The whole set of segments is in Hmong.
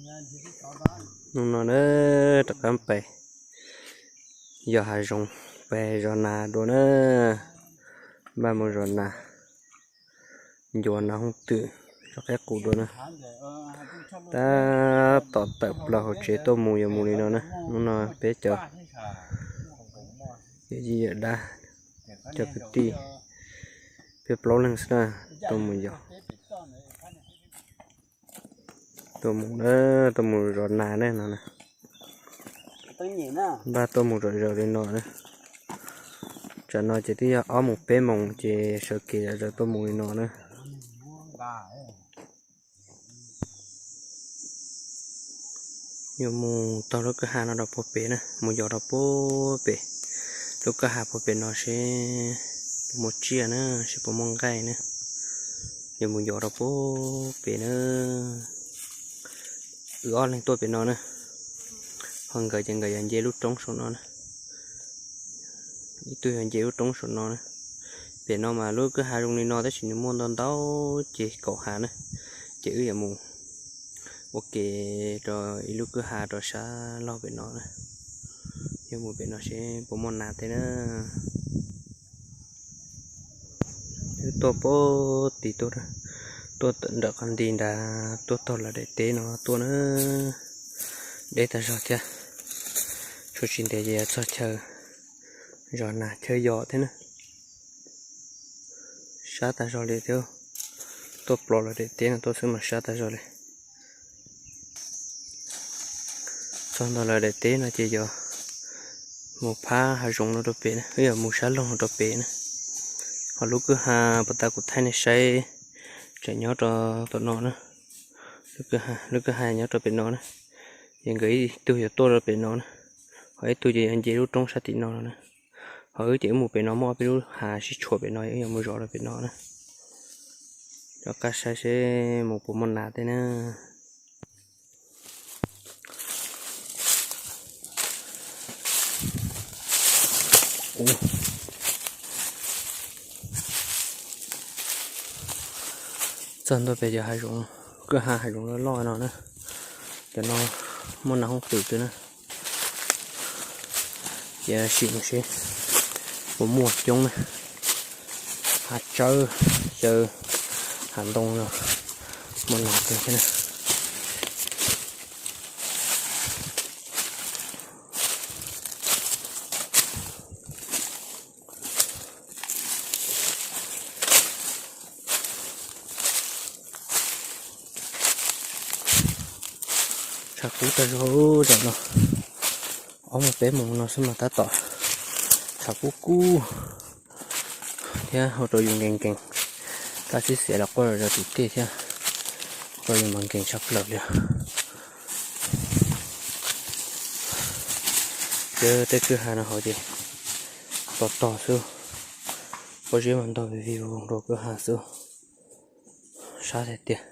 Hnub no na, rov qab pais yos hav zoov, pais zov nas dua na. Npaj mus zov nas, ncuav nas hooj twm, zov qaib qus dua na. Tab tom tawm plaws hauv tsev tuaj mus, yuav mus li no na. Hnub no peb cov yawm yij yawm dab, cov kwv tij, peb plaub leeg xwb na, tuaj mus yos. Tuaj mus na, tuaj mus zov nas ne no na. Npaj tuaj mus zom zaws li no na. Tsam no ces twb yog ob moos peb moos ces sawv kev zom zaws tuaj mus li no na. Yuav mus taug lub kwj ha no rau puag pem na, mus yos rau puag pem. Lub kwj ha puag pem no seb puas muaj tsiaj na, seb puas muaj nqaij na. Yuav mus yos rau puag pem na. Wb ob leeg tuaj pem no na, ho nkawd ces nkawd yuav nce lub roob saum no na. Ib tug yuav nce lub roob saum no na. Pem no mas lub kwj ha zoo li no tab sis nws muaj ntau ntau ces kaum ha na. Ces wb yuav mus ua ke rau ib lub kwj ha rau sab laug pem no na. Yuav mus pem no seb puas muaj nas tej na. Wb tuaj puag tim tuaj, tuaj nram qab nti nrad tuaj taug lawv daim teb no tuaj na. Deb tag zog thiab, tshuav tsis ntev ces yuav txog chaw zov nas chaw yos thiab na. Sab tag zog li thiab, tuaj plos lawv daim teb no tuaj xwb mas sab tag zog li. Txog ntua lawv daim teb no ces yuav mus phab hav zoov no rau pem na, wb yuav mus sab laug rau pem na. Ho lub kwj ha puag ta kuv thaij nej saib tseem nyob rau tom no na. Lub kwj ha nyob rau pem no na. Ces nkawd ib tug yuav tuaj rau pem no na, ho ib tug ces yuav nce lub roob sab tim no na. Ho wb ces wb mus pem no muaj ob peb lub hav sib tshuam pem no, wb yuav mus zov rau pem no na. Rov qab saib seb mus puas muaj nas tej na. Txog ntua pem cov hav zoov, kwj ha hav zoov loj loj no na. Cov no muaj nas hoob twm twg na. Ces sim mus seb puas muaj coob na. Hav tsawb, xyaw hav ntoo no muaj nas kawg thiab na. Tshav kub tag zog tam no, ob moos peb moos no xwb mas tab tom tshav kub kub thiab ua rau yus nkees nkees. Tab sis xiav los quaj zom zaws tim tej thiab, ua rau yus mas nkees tshaj plaws li. Ces tej kwj ha no hauv ces tog tog xwb, pob zeb mas ntog vij vij voog rau kwj ha xwb. Sab tiag tiag.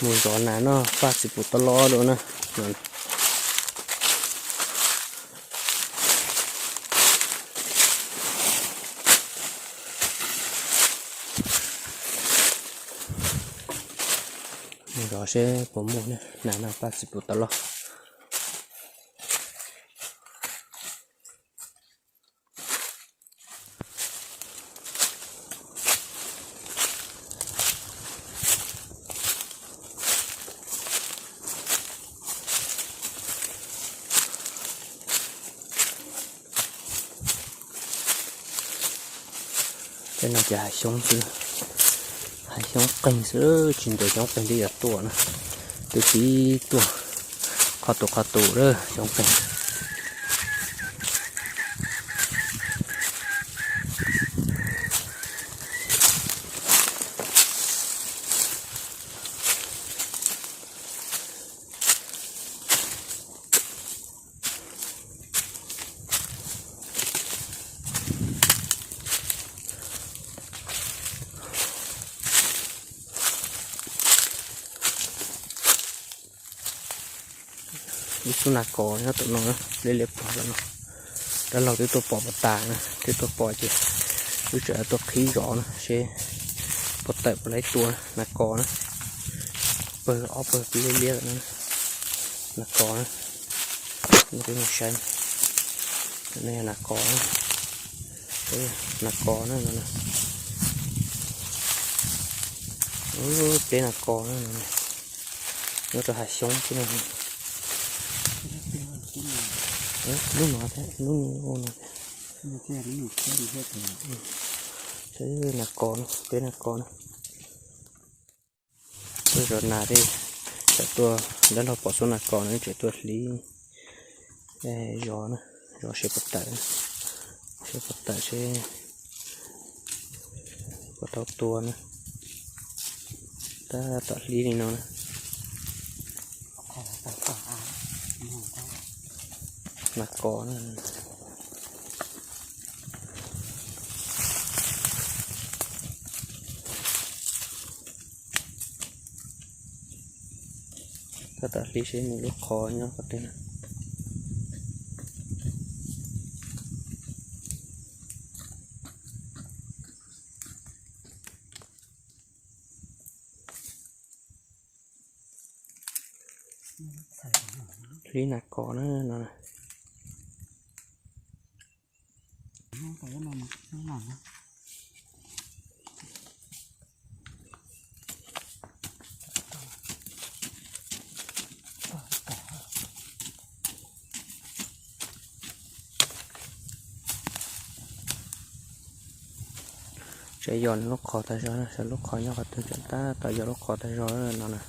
Mus zov nas noj paj txiv pum toj lob dua na. Mus zov seb puas muaj nas noj paj txiv pum toj lob. Tej no ces hav xyoob xwb, hav xyoob qeeg xwb, tsis ntev xyoob qeeg twb yuav tuaj na, twb pib tuaj qhov tus qhov tus lawm xyoob qeeg. Ib xub nas kos nyob tom no, liab liab pog tom no. Dab laug twb tuaj pom puas tas na, twb tuaj pom ces wb tseem tuaj qhib zov na seb puas tawm puas laib tua nas kos na. Pawg ob pawg liab liab lawm na, nas kos na. Nej saib, no yog nas kos, nas kos na no. Pleb nas kos na, nyob rau hav xyoob xwb na. Lub no thiab, lub no thiab. Nas kos na, pleb nas kos na. Tuaj zov nas thiab, tseem tuaj, dab laug pom xub nas kos na, tseem tuaj hlib zov na, zov seb puas tawm, seb puas tawm seb puas tau tua na. Tab tom hlib li no na. Nas kos na. Tab tom hlib seb nws lub qhov nyob qhov twg na. Hlib nas kos na no. Tseem yog lub qhov tag zog, lub qhov nyob qhov twg, tseem tab tom yog lub qhov tag zog no na.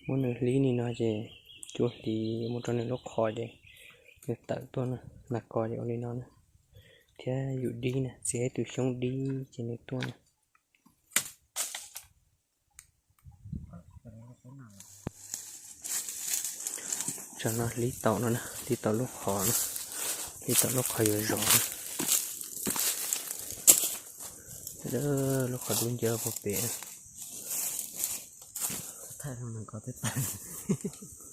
Muab nws hlib li no ces cua hliv mus rau nws lub qhov ces nws tawm tuaj na. Nas kos ces ua li no na, thiab yus dib na, txiav ib tug xyoob dib ces nws tuaj na. Tsam no hlib tau no na, hlib tau lub qhov na, hlib tau lub qhov yuav zov na. Lub qhov dub nciab puag pem,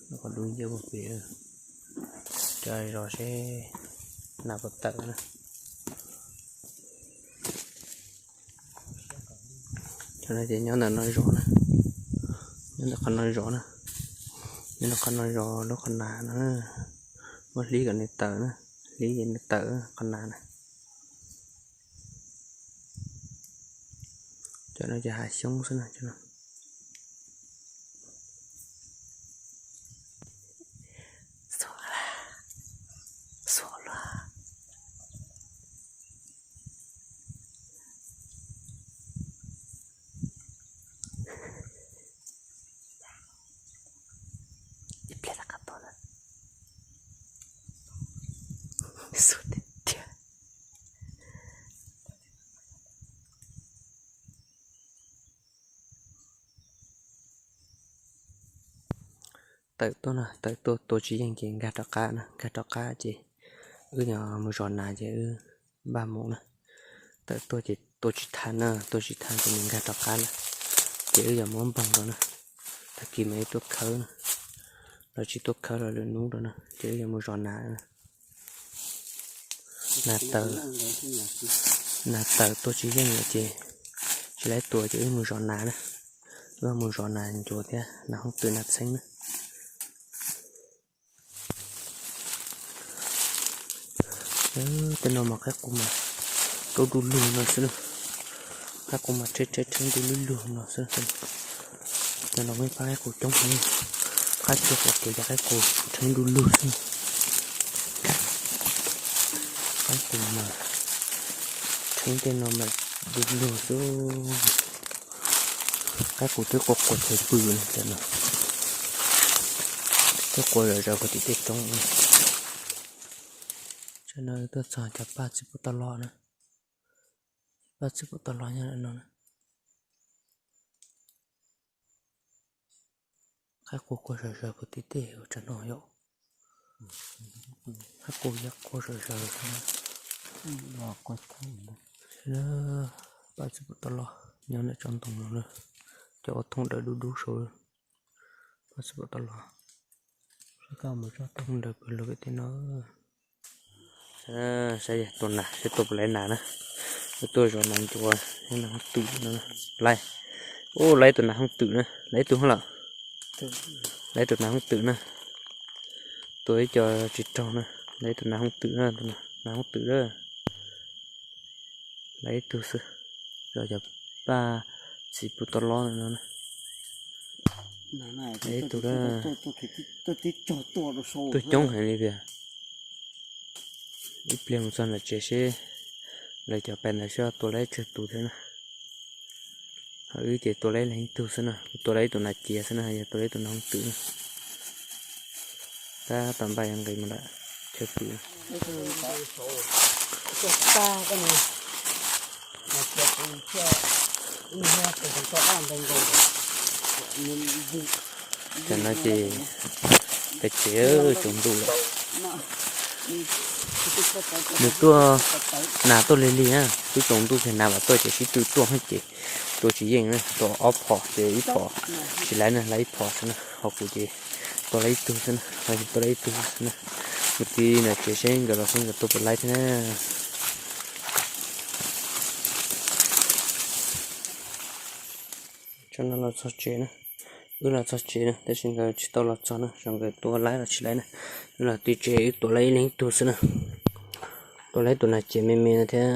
lub qhov dub nciab puag pem, coj zov seb nas puas tawm na. Cov no ces nyob ntawm no zov na, nyob ntawm qhov no zov na, nyob ntawm qhov no zov lub qhov nas no, muab hlib kom nws tawm na, hlib ces nws tawm qhov nas na. Cov no ces hav xyoob xwb na. Ib pliag rov qab tuaj na. Xub tiag tiag. Tawm tuaj na, tawm tuaj tua tsis yeej ces nkag rov qab na, nkag rov qab ces wb yog mus zov nas ces wb npaj mus na. Tawm tuaj ces tua tsis tau na, tua tsis tau ces nws nkag rov qab na, ces wb yog muab npoog rau na. Tag kis mas wb tuaj khawb na, los tsis tuaj khawb los lwm hnub rau na, ces wb yog mus zov nas na. Nas tawm, nas tawm tua tsis yeej lawm ces tsis laib tua ces wb mus zov nas na. Wb mus zov nas ncuav thiab nas hoob twm nas txheeb na. Tej no mas qaib qus mas rau du lug no xwb na. Qaib qus mas rheeb rheeb rheeb du lug lug no xwb. Cov no muaj ib pab qaib qus coob heev, qab tsuag qhov kev cov qaib qus rheeb du lug xwb. Qaib qus mas rheeb tej no mas du lug xwb. Qaib qus twb qua qua chaw pw no cov no, twb qua zom zaws puag tim tej roob. Tsam no tuaj txog cov paj txiv puag toj los na, paj txiv puag toj los nyob no na. Qaib qus qua zom zaws puag tim tej tsam no yom. Hab quaj yab quaj sawv sawv. Paj txiv puv toj los nyob ntawm tsob ntoo no na, cov ua thooj dawb dub dub saud. Paj txiv puv toj los, sab koj mus tsob thooj dawb pawg lug pem tej no. Saib tua nas, saib tua puas laib nas na. Tuaj zov nas ncuav, nas hooj twm no. Laib, ub, laib tus nas hooj twm na, laib ib tug lawm. Laib tus nas hooj twm na. Tua ib co tsis raug na, laib tus nas hooj twm na, nas hooj twm na. Laib ib tug xwb, zov cov paj txiv puv toj los no. Laib ib tug na. Tuaj coob heev li tiag. Ib pliag mus txog nram tsev seb lawv cov pais ntawd seb tua laib tsawg tus thiab na. Ho wb ces tua laib leeg ib tug xwb na, tua laib ib tus nas ciav xwb na, yog tua laib ib tus nas hooj twm na. Tab tom npaj yuav nqis mus lawm, chaw pw. Tam no ces pem tsev tsaus ntuj lawm. Nws tuaj, nas tuaj lig lig na, twb tsaus ntuj ces nas vam tuaj ces sib tw tuaj ces tua tsis yeej na, tua ob phom ces ib phom tsis laib na, laib ib phom xwb na, ho kuv ces tua laib ib tug xwb na, ho yog tua laib ib tug xwb na. Mus ti nram tsev seb nkawd los xwb nkawd tua puas laib thiab na. Tsob no los txog tsev na, wb los txog tsev na tab sis nkawd tsis tau los txog na, xyov nkawd tua laib los tsis laib na. Wb los ti tsev wb tua laib ib leeg ib tug xwb na. Tua laib tus nas ciav me me no thiab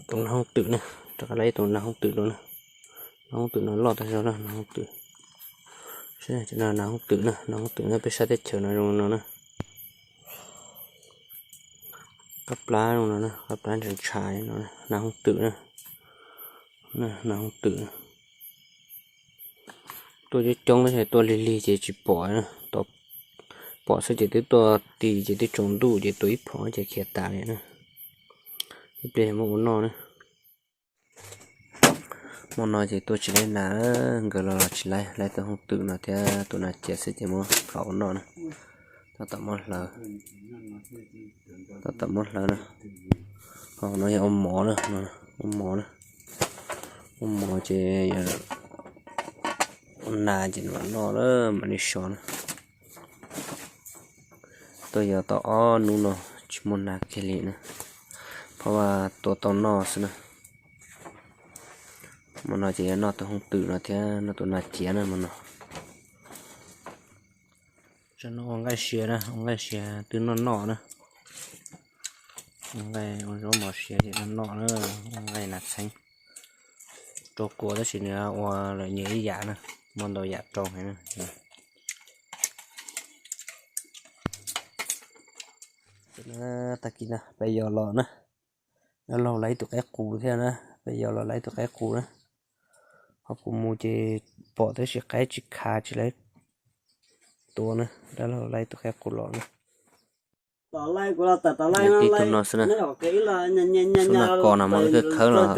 tus nas hooj twm na, rov qab laib tus nas hooj twm dua na. Nas hooj twm no loj tag zog na, nas hooj twm. Nas hooj twm na, nas hooj twm no peb sab teb chaws no zoo no na. Qab plab zoo no na, qab plab ntshav ntshav no, nas hooj twm na. Nas hooj twm. Tuaj coob coob tab sis tuaj lig lig ces tsis pom na, pom xwb ces twb tuaj ti ces twb tsaus ntuj ces tua ib phom ces khiav tas li na. Ib pliag muab ua noj na. Hmo no ces tua tsis laib nas, nkawd los los tsis laib, laib tus hooj twm no thiab tus nas ciav xwb ces muab plhov ua noj na. Tab tom muab hlawv, tab tom muab hlawv na. Ho no yog ua mov na, ua mov na. Ua mov ces ua nas ces mam noj na, mam li sov na. Tuaj yos tau ob hnub no tsis muaj nas kiag li na, phab vaj tua tau noj xwb na. Hmo no ces yuav noj tus hooj twm no thiab noj tus nas ciav na hmo no. Tsam no ua nqaij sia na, ua nqaij sia twb noj noj na. Ua nqaij ua zaub mov sia ces noj noj na, ua nqaij nas txheeb. Rau kua tab sis nws ua lawm nyias ib yam na, muaj ntau yam rau heev na. Tag kis no peb yos los na, dab laug laib tus qaib qus thiab na, peb yos los laib tus qaib qus na. Ho kuv mus ces pom tab sis qaib tsis khav tsis laib tua na, dab laug laib tus qaib qus los na. Tib tug no xwb na, xub nag kos no mas wb khawb los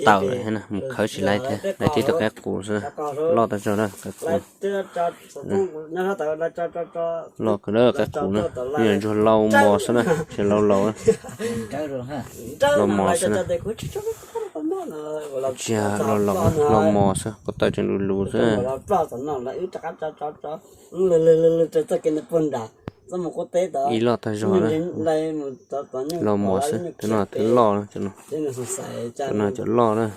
tawm lawm thiab na, mus khawb tsis laib thiab, laib tib tug qaib qus xwb na, loj tag zog na, qaib qus. Loj kawg na qaib qus na, yeej ntsuag lau mos xwb na, tsis lau laus na. Lau mos xwb na. Tsis lau laus, lau mos xwb, ko taw tseem lus lus xwb. Ib loj tag zog na. Lau mos xwb, tus no twb loj na, tus no cov loj na.